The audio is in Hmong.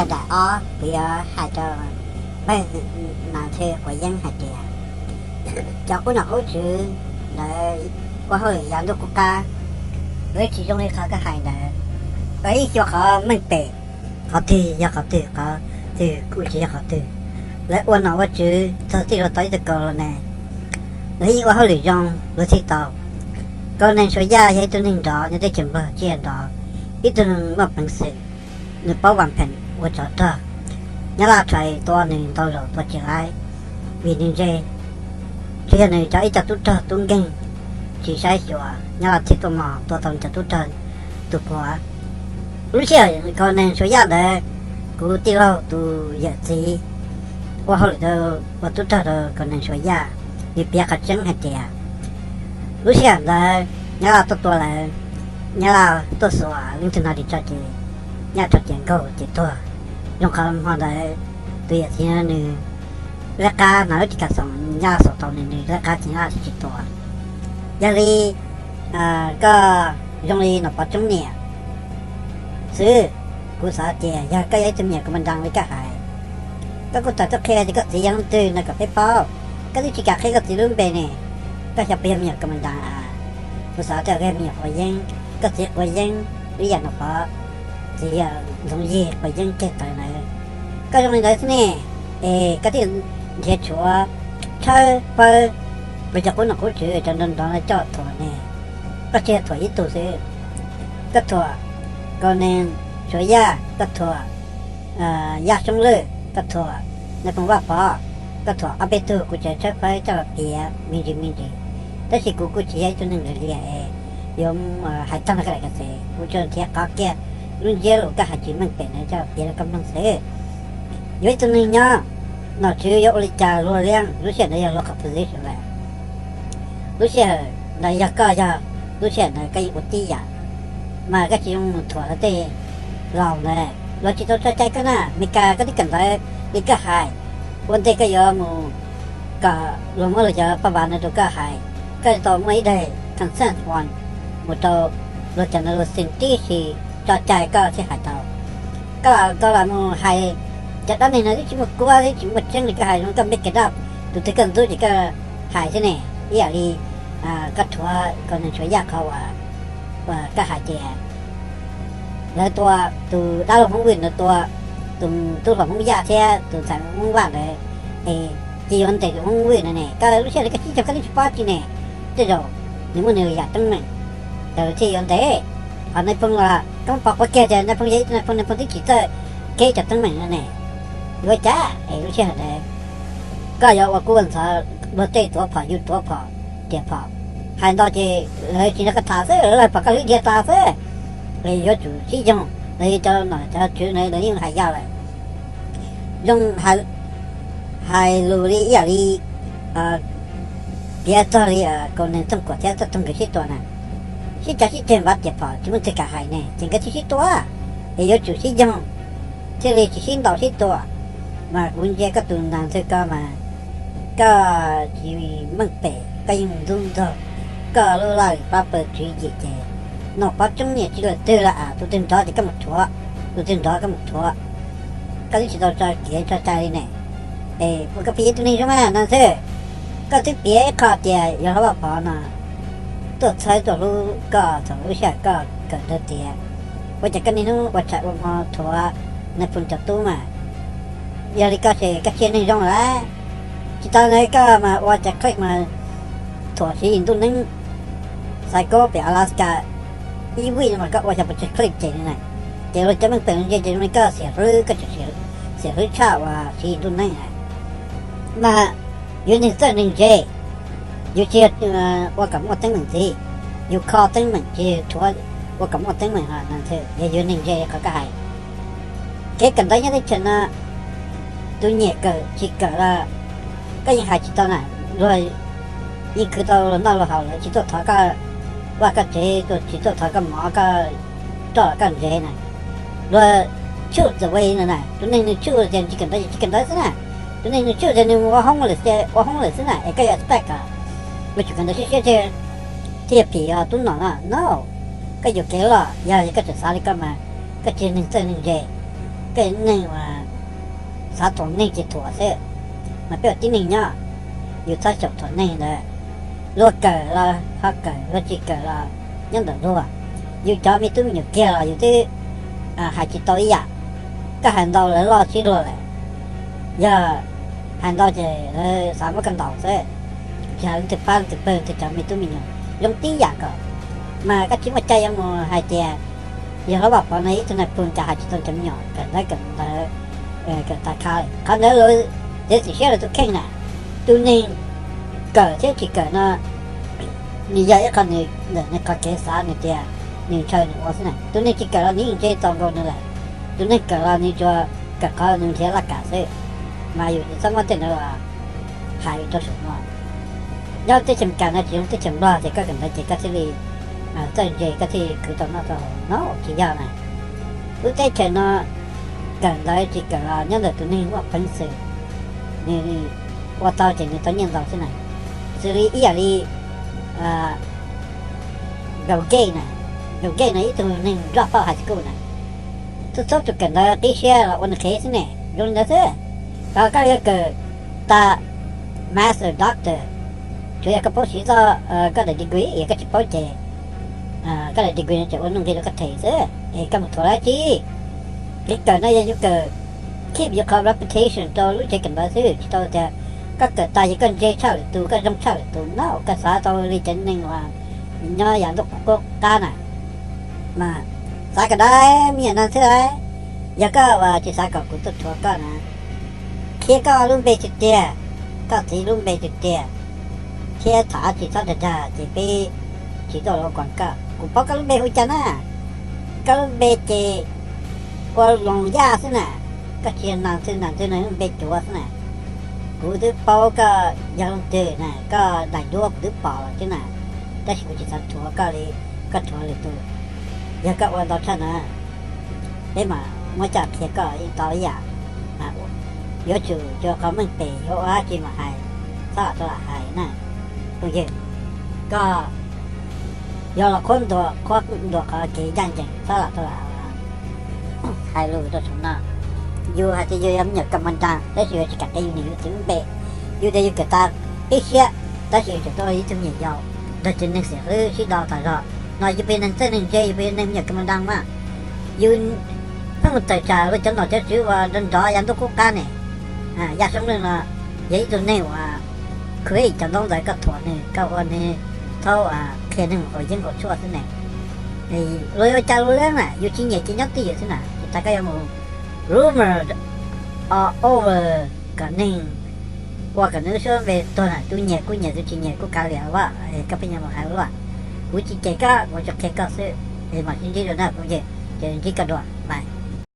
Daim ob kuv yuav hais rau npawg Nas Ntshe Quav Yeeb hais tias, cov qub nom qub tswv ntawd ua hauj lwm yav ntuj qub qab, lawv tsis zoo li qhov koj hais ntawd. Lawv ib xyuas qhov meej pem, qhov twg yog qhov twg, qhov twg kuj tsis yog qhov twg. Lawv ua nom ua tswv txog txij los tau ib tug kaus los ne, lawv yeej ua hauj lwm zoo luag thiaj tau. Kaus Neeg Suav Yaj yog ib tug neeg nrov nyob teb chaws Nplog tsiaj nrov, ib tug neeg muaj peev xwm, nws paub vam pheem ua tsov rog. Nyab Laj txhais tua nws ntau zaus tua tsis laib, vim nws ntse. Tsuas yog nws cov ib co tub rog tub nkeeg tsis saib xyuas, Nyab Laj thiaj tuaj mos tua tau nws cov tub rog tus puav. Lub sij hawm Kaus Neeg Suav Yaj ntawd, kuv tij laug tus yawm txiv ua hauj lwm rau, ua tub rog rau Kaus Neeg Suav Yaj, nws piav qhov tseeb hais tias lub sij hawm ntawd Nyab Laj tuaj tua lawv, Nyab Laj tuaj xuas leej twg no ris tsho ces Nyab Laj rho cev nkaug ces tuag. Zoo qhov hmo ntawd tus yawm txiv nws liab qab hnav lub ris kas xoom, Nyab Laj xuas tau nws, nws liab qab ces Nyab Laj thiaj tsis tua. Yog li koj zoo li Nom Pov Tsoob niam xwb, kuv xav tias yog koj yog ib tug me nyuam kuv mas nrang li koj hais. Koj kuj tau tuaj qhia tias koj txiv yog leej twg no kom peb paub. Koj twb tsis kam qhia koj txiv lub npe ne, koj xyov puas yog me nyuam kuv mas nrang a. Kuv xav tias koj yog me nyuam Quav Yeeb, koj txiv Quav Yeeb, ib yam Nom Pov txiv yog Ntxoov Yig Quav Yeeb kiag tawv ntawd. Koj zoo li ntawd xwb ne, es koj thiaj nrhiav tshuav tshawb fawb rau cov qub nom qub tswv cov nrov nrov no coj thuam ne. Koj tsis yog thuam ib tug xwb, koj thuam Kaus Neeg Suav Yaj, koj thuam Yaj Xyoob Lwj, koj thuam Nais Phoo Vaj Pov, koj thuam ob peb tug, kuv tseem tshawb fawb coj los piav me ntsis me ntsis. Tab sis kuv kuj tsis yog ib tug neeg liam liam es yuav hais tag nrho koj daim ka xes, kuv tsuas nrhiav qhov kiag lub ntsiab lus koj hais tsis meej pem ntawd coj los piav rau koj mloog xwb. Yuav ib tug neeg nyob, nom tswv yuav ua li cas luag liab, lub sij hawm ntawd yog luag qhov position lawm. Lub sij hawm ntawd yog koj, yog lub sij hawm ntawd koj yeej ua tib yam, mas koj tsis zoo mus thuam luag tej laus ntawd, luag tsis tau tso cai koj na. Meskas koj twb kawm ntawv li koj hais, ua ntej koj yuav mus kom luag muab luag cov paj vas ntawd rau koj hais, koj tau muaj ib daim consent form mus rau luag cov ntawd, luag xeem tib si tso cai koj thiaj hais tau. Koj tau los mus hais, cov dab neeg no twb tsis muaj kuab twb tsis muaj tseeb li koj hais, zoo koj make it up, tus twg koj ntxub ces koj hais xwb ne. Ib yam li koj rhuav Kaus Neeg Suav Yaj qhov uas koj hais tias lawv tua tus dab laug Hmoob Vwj ntawd, tua tus tub hluas Hmoob Yaj thiab tus ntxhais Hmoob Vaj ntawd, es cia yuav ntes tus Hmoob Vwj no ne. Koj lub sij hawm koj sib zog koj twb tsis paub tsi ne, tej zaum nws muaj nws yam teeb meem, ces thiaj yuav ntes. Ho Nais Phoo los koj muab pov quav kiag tias Nais Phoo yog ib tug Nais Phoo, Nais Phoo twb tsis txawj kev cov teeb meem no ne. Yuav cas es lub sij hawm ntawd koj yuav ua kub ua ntxhov luag tej tuav phom, yus tuav phom, riam phom, hais ntau ces lawv tsis nrog koj tham xwb, lawv pom koj hlwb dhia tas xwb. Es yuav tsum sib yoog, lawv cov nom cov tswv ntawd lawv yeej hais yog lawm. Zoo hais lus li ib yam li piav txog li Kaus Neeg Txooj Kuam thiab Txooj Nkawd sib tua na, sib cav sib ceg npav riam phom tsis muaj twg kam hais ne, ces nkawd thiaj sib tua. Es yuav tsum sib yoog thiaj li tsis sib ntaus sib tua. Mas kuv ntsia koj tus nas ntxwg ko mas koj tsis meej pem, koj yeej ntxub ntxaug, koj lub laj lim plab pawg tswv yim ces Nom Pov Tsoob niam tsis leej twg lawm, tus twg nrov ces koj mus rhuav, tus twg nrov koj mus rhuav. Koj twb tsis tau tso kev tso cai li ne. Es koj pheej yog ib tug neeg zoo mas nas ntxwg, koj twb piav ib qho tias yawg hlob Vaj Pov no tuaj txhawb tuaj hlub koj thaum lub sij hawm koj kawm ntawv tiav, ua cas koj niaj hnub ua tshais ua hmo rhuav Nais Phoo cov tub mas. Yog li koj ces koj tsis yog neeg zoo lawm. Tsis tas ntawd koj mas ua cov clip mas thuam Siv Yis Ntuj Neeb, Xaiv Kob pem Alaska, ib vij no mas koj ua xyov puas tsawg clip ces na, ces luag cov meej pem ntsia ces zoo li koj xiam hlwb, koj tseem xiam hlwb tshaj uas Siv Yis Ntuj Neeb na. Mas yus neeg txawj neeg ntse, yus tsis yog ua kom muaj teeb meem ntxiv, yus kho teeb meem tsis yog rhuav ua kom muaj teeb meem. Yog yus neeg ntse qhov koj hais, kev kawm ntawv nyob teb chaws no tus nyiam kawm tsis kawm los koj yeej hais tsis tau na. Luag yeej khwv tau luag noj luag haus, lawv tsis tuaj thov koj vaj koj tsev, tsis tuaj thov koj mov koj roj koj ntsev na. Luag tshuj txawm ua li no na, tus neeg nws tshuj tias tsis kawm ntawv ces tsis kawm ntawv xwb na, tus neeg nws tshuj tias nws mus ua hoob lwm ces ua hoob lwm xwb na, es koj yuav expect kom luag tsum kawm ntawv siab siab thiaj, thiaj yog phim yog tub nom no no. Koj yuam kev loj, yog koj tseem xav li koj mas koj tsis yog neeg txawj neeg ntse. Koj yog neeg uas xav thuam neeg ces thuam xwb, mas peb ua tib neeg nyob, yus txhob xyaum thuam neeg ntawd. Luag kawm los ho kawm, luag tsis kawm los nyob ntawm luag. Yus cov me tub me nyuam kiag los yus twb hais tsis tau ib yam. Koj hais ntau lawv loj sib luag lawm, yog hais ntau ces lawv xav muab koj ntaus xwb. Tsis hais leej twg pab leej twg pawg leej twg cov me tub me nyuam, zoo tib yam kom, mas koj tsis muaj cai yuav mus hais tias yog hlob Vaj Pov no ib tug nais phoo cas hais tsis tau cov me nyuam kawm ntawv kawm ntawv, kawm tas kha. Qhov ntawd lawv txiav txim siab lawv tus kheej na. Tus neeg kawm thiab tsis kawm no nws yog ib qho nws ntawm nws qhov kev xav nws tias nws ntshaw nws ua xwb na. Tus neeg tsis kawm los nws yeej ntse tau nkaus nws lawm, tus neeg kawm los nws tsuas kawm qhov nws nrhiav laj kam xwb. Mas yus tsis txhob muab tej ntawd los hais rau saum no. Nyob teb chaws Amelikas no tsis zoo teb chaws Nplog tias koj kawm ntawv ces koj thiaj li txawj ntse koj thiaj li khwv tau noj tau haus no, tsis yog na. Lub teb chaws no kawm ntawv tsis kawm los nyob ntawm tus neeg muaj peev xwm, nws ua tau ces nws tau nyiaj ntau xwb na. Xws li ib yam li Bill Gates na, Bill Gates no ib tug neeg drop out high school na, txhua txhua tus kawm ntawv qib siab los ua nws qhev xwb ne, zoo li ntawd xwb. Thaum koj yuav kawm tas master, doctor, tsuas yog koj paub siv txoj koj daim degree, yog koj tsis paub ces koj daim degree no tsuas ua nuj nqi rau koj them xwb es koj mus thuam dab tsi. Kev kawm no yog yus kawm keep yus qhov reputation rau lub tsev kawm ntawv xwb, tsis tau tias koj kawm tas ces koj ntse tshaj lwm tus, koj zoo tshaj lwm tus no. Koj xav tau li cov neeg uas nyob yav ntuj qub qab na, mas xav kom dai me nyuam neeg xwb lauj. Yog koj uas tsis xav kom kuv tuaj thuam koj na, qhia koj lub npe tiag tiag, koj txiv lub npe tiag tiag, thiab tham tsis txhob dag dag ces peb tsis tuaj los kuam koj. Kuv paub koj lub npe hu cas na. Koj lub npe ces ua Loos Yaj xwb na, koj tsis yog Nas Ntxwg, Nas Ntxwg no lub npe cuav xwb na. Kuv twb paub koj yog leej twg na, koj daim duab kuv twb pom lawm xwb na, tab sis kuv tsis xav thuam koj li koj thuam lwm tus. Yog koj ua ntau tshaj na, peb mam muab coj qhia koj yeej tau ib yam. Yuav tsum cov qhov meej pem yuav ua dab tsi mas hais, txhob lam tau lam hais na. Phooj ywg, koj yog los qhuab ntuas, qhuab ntuas qhov kev ncaj ncees, txhob lam tau lam hais lus rau saum no. Yus hais tias yus yog me nyuam kas mas nras tab sis yus tsis kam qhia yus niam yus txiv lub npe. Yus tias yus kawm tas qib siab tab sis yus tseem tuaj ua ib tug me nyuam yaus nrog cov neeg xim hlwb sib do tas zog no. Yus puas yog neeg txawj neeg ntse, yus puas yog neeg me nyuam kas mas nras mas? Yus pheej mus tawm tsam luag cov nom cov tswv uas nrov nrov yav ntuj qub qab ne. Yaj Soob Lwj no yog ib tug neeg uas khuv cov ntaub ntawv koj thuam nws, koj ua nws thaub qhia neeg mus qaum yeeb qaum tshuaj xwb ne. Luag yuav ua cas luag leej na, yus tsis nyiam ces nyob twj ywm xwb na, tsis tas koj yuav mus rumor all over kom neeg ua kom nws lub suab npe tuag na. Tus nyiam kuj nyiam, tus tsis nyiam kuj kav liam ua, koj pheej nyiam mus hais ua luaj. Kuv tsis cem koj, kuv tsuas qhia koj xwb. Es mam sib ntsib dua na phooj ywg, ces ntsib koj dua, bye.